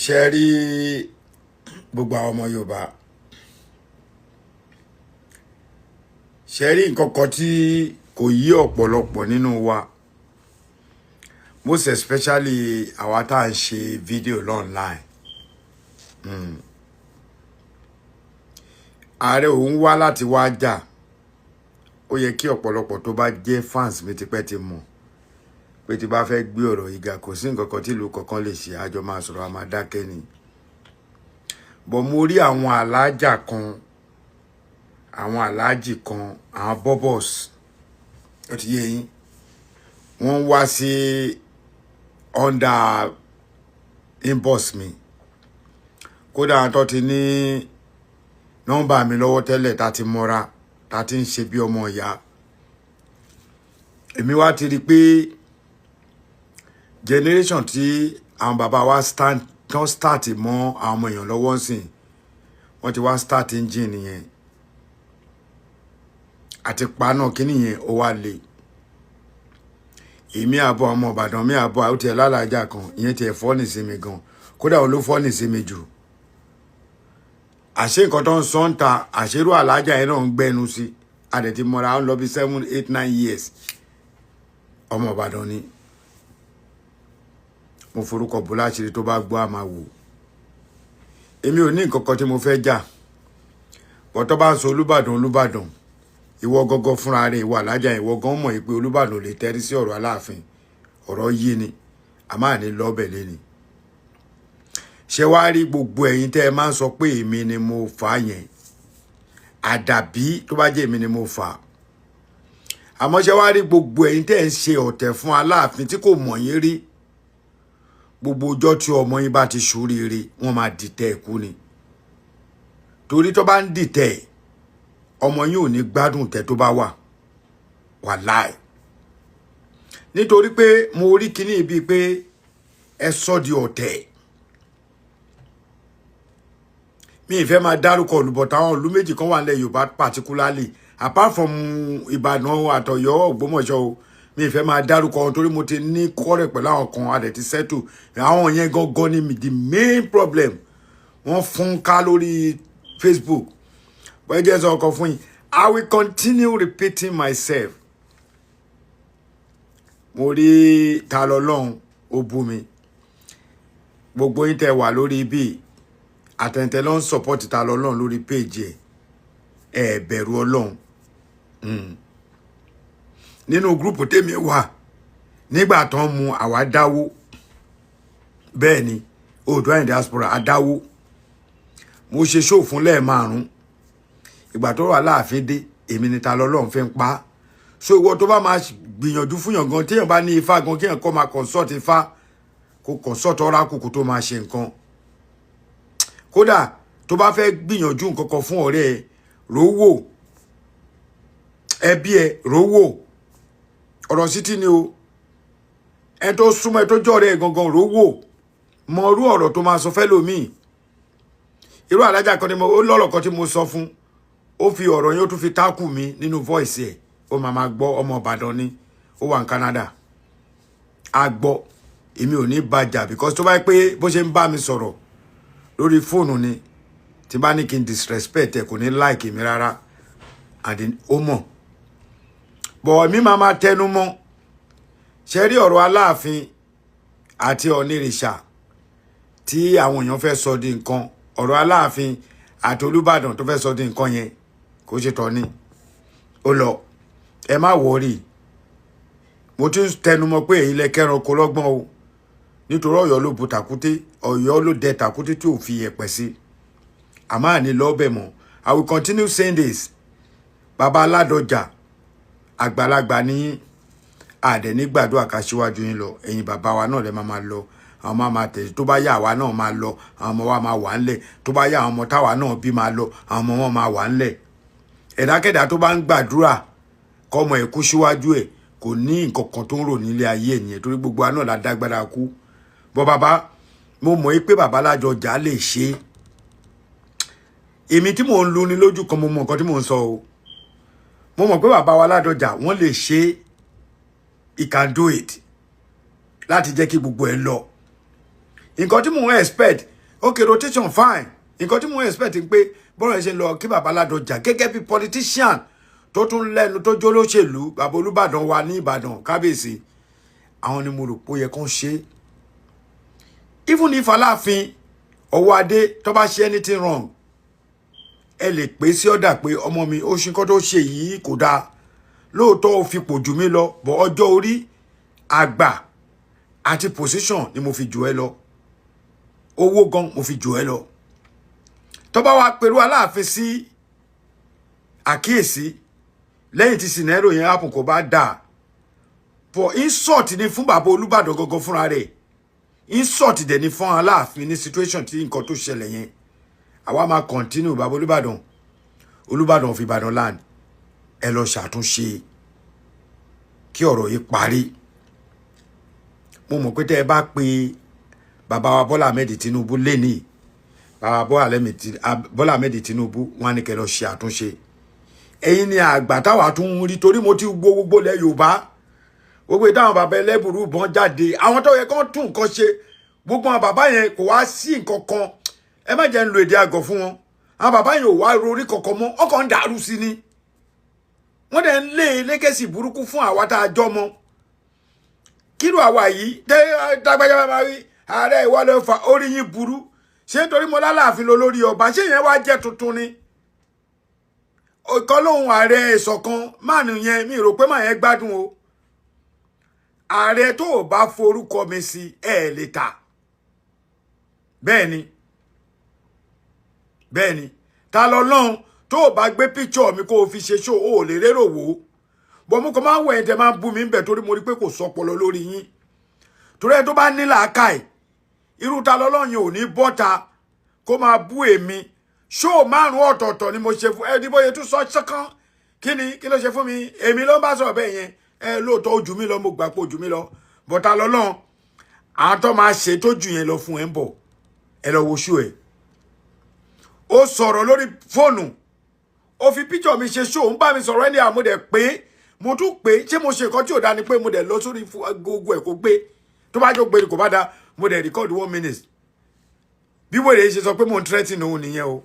Ṣe rí gbogbo àwọn ọmọ Yorùbá, ṣe rí nǹkan kan tí kò yí ọ̀pọ̀lọpọ̀ nínú wa, most especially àwa tá à ń ṣe fídíò online. Ààrẹ òun wá láti wá jà. Ó yẹ kí ọ̀pọ̀lọpọ̀ tó bá jẹ́ fans mi tipẹ́ ti mọ̀ pé tí bá fẹ́ gbé ọ̀rọ̀ yìí ga, kò sí nǹkan kan tí ìlú kankan lè ṣe, àjọ máa sọ̀rọ̀, a máa dákẹ́ ni. Bọ̀ mo rí àwọn alájà kan, àwọn aláàjì kan, àwọn bọ́bọ̀s, ó ti yé yín, wọ́n wá sí under inbox mi. Kódà àwọn tó ti ní nọ́mbà mi lọ́wọ́ tẹ́lẹ̀, tá ti mọ́ra, tá ti ń ṣe bí ọmọ ìyá. Èmi wá ti rí i pé generation tí àwọn bàbá wa stand tán start mọ́ àwọn ọmọ èèyàn lọ́wọ́ ń sìn, wọ́n ti wá start engine yẹn àti paná kínní yẹn, ó wá le. Èmi àbọ̀ ọmọ Ìbàdàn mi àbọ̀ àwọn tiẹ̀ lálàájá kan, ìyẹn tiẹ̀ fọ́ sí mi gan. Kódà òun ló fọ́ sí mi jù. Àṣé nǹkan tó ń sọ ń ta àṣerú àlájá yẹn náà ń gbẹnu sí. Adẹ̀ ti mọ́ra, ń lọ bí 7, 8, 9 years. Ọmọ Ìbàdàn ni. Mo forúkọ bò láṣìírí, tó bá gbọ́, àmà wò. Èmi ò ní nǹkan kan tí mo fẹ́ jà bọ́tọ́ bá ń sọ Olúbàdàn, Olúbàdàn, ìwọ gọgọ fúnra rẹ̀, ìwọ alájà, ìwọ gan mọ̀ pé Olúbàdàn lè tẹ́rí sí ọ̀rọ̀ Aláàfin. Ọ̀rọ̀ yé ni, a máa ní lọ́bẹ̀ lẹ́ni. Ṣé wàá rí gbogbo ẹ̀yin tẹ́ ẹ máa ń sọ pé èmi ni mo fà á yẹn, àdàbí tó bá jẹ́ èmi ni mo fà á. Àmọ́ ṣé wàá rí gbogbo ẹ̀yin tẹ́ ẹ ń ṣe ọ̀tẹ̀ fún Aláàfin tí kò mọ̀ yín rí, gbogbo ọjọ́ tí ọmọ yín bá ti ṣoríire, wọ́n máa dìtẹ̀ ẹ̀kú ni. Torí tó bá ń dìtẹ̀, ọmọ yín ò ní gbádùn tẹ́ tó bá wà wàláì. Nítorí pé mo rí kíní bíi pé ẹ sọ di ọ̀tẹ̀. Mi ìfẹ́ máa dárúkọ olùbọ̀tà, àwọn ìlú méjì kan wà nílẹ̀ Yorùbá, particularly apart from Ìbàdàn àtọ̀yọ́, Ògbómọ̀ṣọ́ o. Mi ìfẹ́ máa dárúkọ wọn torí mo ti ní kọ́rẹ̀ pẹ̀lú àwọn kan, a dẹ̀ ti settle àwọn yẹn gangan ni the main problem. Wọ́n fún ká lórí Facebook. Bọ́ẹ̀ jẹ́ sọ ọkọ̀ fún yín, I will continue repeating myself. Mo rí ta lọ́lọ́run, ó bú mi. Gbogbo yín tẹ́ wà lórí bíi àtẹ̀ntẹ̀ ló ń support ta lọ́lọ́run lórí péjì ẹ̀, ẹ̀ bẹ̀rù Ọlọ́run. Nínú group tèmi wà nígbà tó ń mu, àwa dáwó. Bẹ́ẹ̀ ni, Oòduà in diaspora adáwó. Mo ṣe show fún lẹ́ẹ̀márùn. Ìgbà tó wà láàfin dé, èmi ni ta lọ́lọ́run fi ń pa á. So ìwọ tó bá máa gbìyànjú fún yàn gan, téèyàn bá ní ifá gan, kéèyàn kọ́ máa consult ifá, kó consult oracle kó tó máa ṣe nǹkan. Kódà tó bá fẹ́ gbìyànjú nǹkan kan fún ọ̀rẹ́ ẹ, rówó ẹbí ẹ, rówó ọ̀rọ̀ sí tí ni o. Ẹ tó súnmọ́ ẹ, tó jọ́ ọ̀rẹ́ ẹ gangan, rówó mọ irú ọ̀rọ̀ tó máa sọ fẹ́ lómi. Irú alájà kan ni mo ó lọ́rọ̀ kan tí mo sọ fún, ó fi ọ̀rọ̀ yẹn, ó tún fi tákù mi nínú voice ẹ̀. Ó máa máa gbọ́. Ọmọ Ìbàdàn ni, ó wà ní Canada. A gbọ́, èmi ò ní bàjà because tó bá yẹ pé bó ṣe ń bá mi sọ̀rọ̀ lórí fóònù ni, tí bá ní kí n disrespect ẹ, kò ní like mi rárá. And ó mọ̀ bọ̀, èmi máa máa tẹnu mọ́. Ṣe rí ọ̀rọ̀ Aláàfin àti Ọ̀nìrìṣà tí àwọn èèyàn fẹ́ sọ di nǹkan, ọ̀rọ̀ Aláàfin àti Olúbàdàn tó fẹ́ sọ di nǹkan yẹn, kò ṣe tọ́ ni ó lọ. Ẹ má worry, mo ti ń tẹnu mọ́ pé èyí lẹ kẹranko lọ́gbọ́n o, nítorí Ọ̀yọ́ ló bu tàkúté, Ọ̀yọ́ ló dẹ tàkúté tí ò fi yẹ̀pẹ̀ sí. Àmọ́ àní lọ́bẹ̀ mọ́. I will continue saying this. Bàbá Aládọjà, àgbàlagbà ní àdẹ nígbàdúrà ká síwájú yín lọ. Ẹ̀yin bàbá wa náà lè máa máa lọ, àwọn máa máa tẹ̀lé. Tó bá yá, àwa náà máa lọ, àwọn ọmọ wa máa wà ńlẹ̀. Tó bá yá, àwọn ọmọ táwa náà bí máa lọ, àwọn ọmọ wọn máa wà ńlẹ̀. Ẹ̀dákẹ́dá tó bá ń gbàdúrà kọ́mọ ẹ̀ kú síwájú ẹ̀, kò ní nǹkan kan tó ń rò nílé ayé ẹ̀ nìyẹn, torí gbogbo wa náà la dágbára kú. Bọ́ bàbá, mo mọ̀ pé bàbá Ládọjà lè ṣe é. Èmi tí mò ń lu ni lójú kan, mo mọ̀ nǹkan tí mò ń sọ o. Mo mọ̀ pé bàbá wa Ládọjà, wọ́n lè ṣe é. He can do it. Láti jẹ́ kí gbogbo ẹ lọ. Nǹkan tí mò ń expect, okay, rotation, fine. Nǹkan tí mò ń expect ni pé bọ́rọ̀ ẹ ṣe lọ, kí bàbá Ládọjà gẹ́gẹ́ bí politician tó tún lẹ́nu, tó jó lóṣèlú, bàbá Olúbàdàn wa ní Ìbàdàn, kábíyèsí, àwọn ni mo rò pé ó yẹ kán ṣe. Even if Aláàfin ọwọ́ adé tó bá ṣe anything wrong, ẹ lè pè sí ọ̀dà pé ọmọ mi, ó ṣe nǹkan tó ṣe yìí kò dáa. Lóòótọ́ ó fi pò jù mí lọ, bọ̀ ọjọ́ orí, àgbà àti position ni mo fi jù ẹ lọ. Owó gan mo fi jù ẹ lọ. Tó bá wá pẹ̀lú Aláàfin sí àkíyèsí lẹ́yìn tí scenario yẹn happen, kò bá dáa for insult ni fún bàbá Olúbàdàn gangan fúnra rẹ̀. Insult dẹ̀ ni fún Aláàfin ní situation tí nǹkan tó ṣẹlẹ̀ yẹn. Àwa máa continue. Bàbá Olúbàdàn, Olúbàdàn of Ìbàdàn land, ẹ lọ ṣàtúnṣe kí ọ̀rọ̀ yìí parí. Mo mọ̀ pé tẹ́ ẹ bá pe bàbá wa Bọ́lá Ahmed Tinubu lénìí, bàbá Bọ́lá Ahmed Tinubu, wọn á ní kẹ́ lọ ṣe àtúnṣe. Ẹ̀yin ni àgbà táwa tún ń rí, torí mo ti gbó gbogbo lẹ Yorùbá, gbogbo ìdáhùn bàbá ẹlẹ́bùrú bọ́n jáde, àwọn tó yẹ kán tún nǹkan ṣe, gbogbo àwọn bàbá yẹn, kò wá sí nǹkan kan. Ẹ má jẹ́ ń lo èdè àgọ̀ fún wọn. Àwọn bàbá yẹn ò wá rorí kankan mọ́, ọkàn ń dàrú sí ni. Wọ́n dẹ̀ ń lé legacy burúkú fún àwa tá a jọ mọ́. Kírò àwa yìí dágbájá bá máa rí ààrẹ, ìwọ ló fa orí yín burú. Ṣé nítorí mo lálàáfin lọ lórí ọba, ṣé yẹn wá jẹ́ tuntun ni? Ọ̀kan lóhun ààrẹ ìṣọ̀kan máàlù yẹn, mi rò pé màá yẹn gbádùn o. Ààrẹ tó o bá forúkọ mi sí, ẹ lè ta. Bẹ́ẹ̀ ni, bẹ́ẹ̀ ni. Ta lọ lọ́hùn tó o bá gbé píkṣọ̀ mi kó o fi ṣe ṣó, o ò lè rérò wò ó. Bọ́ mo kàn máa ń wẹ̀ ẹ́, tẹ́ máa ń bú mi ń bẹ̀, torí mo rí pé kò sọpọlọ lórí yín. Torí ẹ tó bá ní làákàì, irú ta lọ́lọ́run yẹn ò ní bọ́ta kó máa bú èmi. Ṣó márùn ọ̀tọ̀ọ̀tọ̀ ni mo ṣe fún ẹ ní bóyá tún sọ ṣọ́kán. Kí ni kí ló ṣe fún mi? Èmi ló ń bá sọ̀rọ̀ bẹ́ẹ̀ yẹn. Ẹ lóòótọ́, ó jù mí lọ, mo gbà pé ó jù mí lọ. Bọ́ta lọ́lọ́run, àwọn tó máa ṣe tó jù yẹn lọ fún ẹ ń bọ̀. Ẹ lọ wo ṣó ẹ. Ó sọ̀rọ̀ lórí fóònù, ó fi píṣọ̀ mi ṣe ṣó, ń bá mi sọ̀rọ̀ ẹni àmúdẹ̀ pé mo tún pé ṣé mo ṣe nǹkan tí ò dá ni, pé mo dẹ̀ lọ sórí gbogbo ẹ̀ kó gbé. Tó bá jó gbé ni kò bá da, mo dẹ̀ record one minute. Bí wèrè ṣe sọ pé mo ń threaten òun nìyẹn o.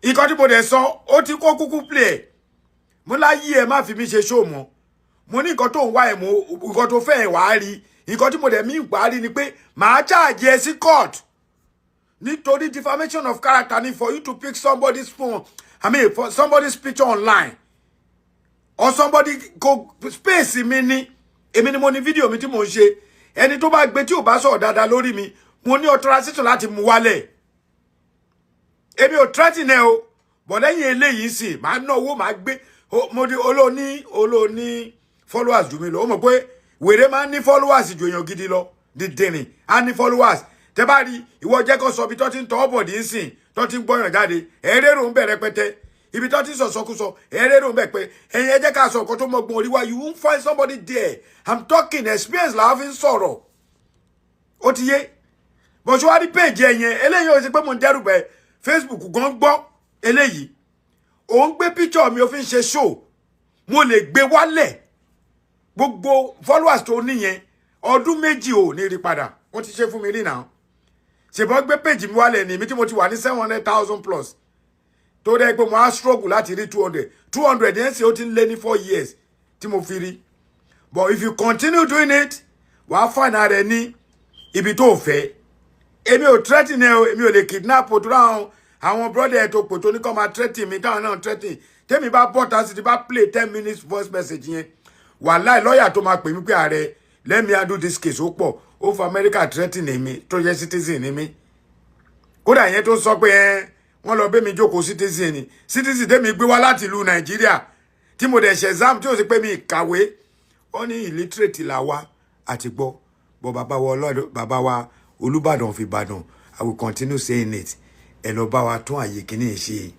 Nǹkan tí mo dẹ̀ sọ, ó ti kó kúkú play ẹ̀. Mo láyé, ẹ má fi mí ṣe show mọ́. Mo ní nǹkan tó ń wá ẹ̀, mo nǹkan tó fẹ́ ẹ̀ wá rí. Nǹkan tí mo dẹ̀ mí wá rí ni pé màá charge ẹ sí court, nítorí defamation of character ni for you to pick somebody's phone, I mean, for somebody's picture online or somebody go space mi ní. Èmi ni mo ní fídíò mi tí mo ń ṣe. Ẹni tó bá gbé tí ò bá sọ̀rọ̀ dáadáa lórí mi, mo ní authorization láti mú wálẹ̀. Èmi ò threaten ẹ o, bọ̀ lẹ́yìn eléyìí sì máa ná owó, máa gbé. Mo di olóní olóní followers jù mí lọ. Ó mọ̀ pé wèrè máa ń ní followers ju èèyàn gidi lọ. Dídìrín á ní followers. Tẹ bá rí ìwọ, jẹ́ kó sọ ibi tó ti ń tọ́ bọ̀dí ń sìn, tó ti ń gbọ́yàn jáde, ẹ̀ẹ́rẹ́rò ń bẹ̀rẹ̀ pẹ́tẹ́. Ibi tó ti ń sọ̀sọ́kúsọ, ẹ̀ẹ́rẹ́rò ń bẹ̀ pé ẹ̀yin ẹ jẹ́ ká sọ nǹkan tó mọ̀gbọ́n orí wa. You won't find somebody there. I'm talking experience làwọn fi ń sọ̀rọ̀. Ó ti yé bọ̀ṣọ́ wá ní péèjì ẹ̀ yẹn. Eléyìí ò sí pé mò ń dẹ́rù bẹ̀. Facebook gan gbọ́ eléyìí. Òun gbé píchọ̀ mi, ó fi ń ṣe show. Mo lè gbé wálẹ̀. Gbogbo followers tó níyẹn, ọdún 2 ò ní rí padà. Wọ́n ti ṣe fún mi rí náà. Ṣèbọn gbé péjì mi wálẹ̀ ní mi tí mo ti wà ní 700,000 plus, tó dẹ́ pé mo á struggle láti rí 200. 200 yẹn sì, ó ti ń lé ní 4 years tí mo fi rí. But if you continue doing it, wàá fànà rẹ ní ibi tó fẹ́. Èmi ò threaten ẹ o. Èmi ò lè kidnap o. Tó ráwọn àwọn brother ẹ tó pò tó ní kọ́ máa threaten mi, táwọn náà threaten tẹ́mi bá bọ́ta sí ti bá play 10 minutes voice message yẹn, wàláì, lọ́ọ̀yà tó máa pè mí pé ààrẹ, let me handle this case, ó pọ̀. Ó fa Amẹ́ríkà threaten mi, tó jẹ́ citizen ni mí. Kódà yẹn tó sọ pé ẹ wọ́n lọ bẹ́ mi jókòó, citizen ni. Citizen tẹ́mi gbé wá láti ìlú Nàìjíríà, tí mo dẹ̀ ṣe exam, tí ó sì pé mi kàwé. Ó ní illiterate là wá àti gbọ́ bọ́. Bàbá wa ọlọ́dọ̀, bàbá wa Olúbàdàn of Ìbàdàn, I will continue saying it. Ẹ lọ bá wa tún àyè kìíní ṣe.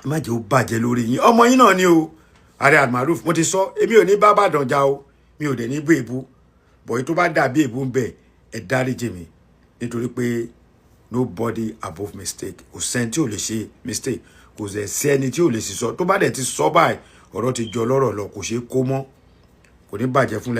Ẹ má jẹ́ ó bàjẹ́ lórí yín. Ọmọ yín náà ni o, ààrẹ Almaroof. Mo ti sọ, èmi ò ní bá Bàdàn jà o. Mi ò dẹ̀ ní bú èbú bọ̀yì. Tó bá dàbí èbú ń bẹ̀, ẹ dáríjì mi, nítorí pé nobody above mistake. Kò sẹ́ni tí ò lè ṣe mistake, kò sẹ́ sẹ́ni tí ò lè sì sọ. Tó bá dẹ̀ ti sọ báyìí, ọ̀rọ̀ ti jọ lọ́rọ̀ lọ, kò ṣeé kó mọ́. Kò ní bàjẹ́ fúnlẹ̀.